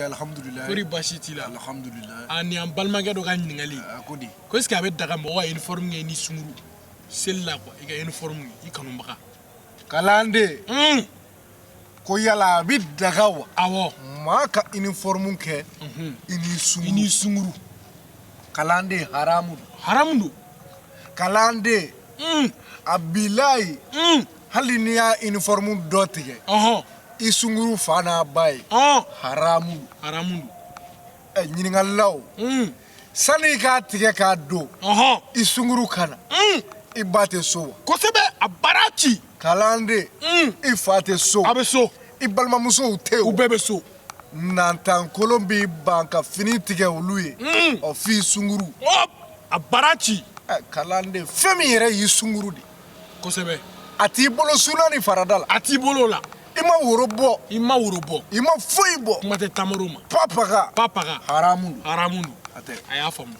Alhamdulilayi. Kori baasi t'i la? Alhamdulilayi. A ni an balimakɛ dɔ ka ɲininkali. A ko di? Ko est ce que a bɛ daga mɔgɔ ka uniforme kɛ ni sunguru seli la quoi, i ka uniforme kɛ i kanubaga? Kalanden. Ko yala a bɛ daga wa? Awɔ. Maa ka uniforme kɛ i ni sunguru. I ni sunguru. Kalanden, haramu don. Haramu don. Kalanden. A bilayi. Hali n'i y'a uniforme dɔ tigɛ. I sunguru fa n'a ba ye. Haramu don. Haramu don. Ɛ, ɲininkalilaw. Sani i k'a tigɛ k'a don. I sunguru ka na. I ba tɛ so wa? Kosɛbɛ, a baara ci. Kalanden. I fa tɛ so. A bɛ so. I balimamusow tɛ yen. U bɛɛ bɛ so. Nantankolon b'i ban ka fini tigɛ olu ye. Ɔ, f'i sunguru. A baara ci. Ɛ, kalanden, fɛn min yɛrɛ y'i sunguru de. Kosɛbɛ. A t'i bolo suna ni farada la. A t'i bolo la. I ma woro bɔ. I ma woro bɔ. I ma foyi bɔ. Kuma tɛ tamaro ma. Pa paga. Pa paga. Haramu don. Haramu don. A tɛ. A y'a faamu.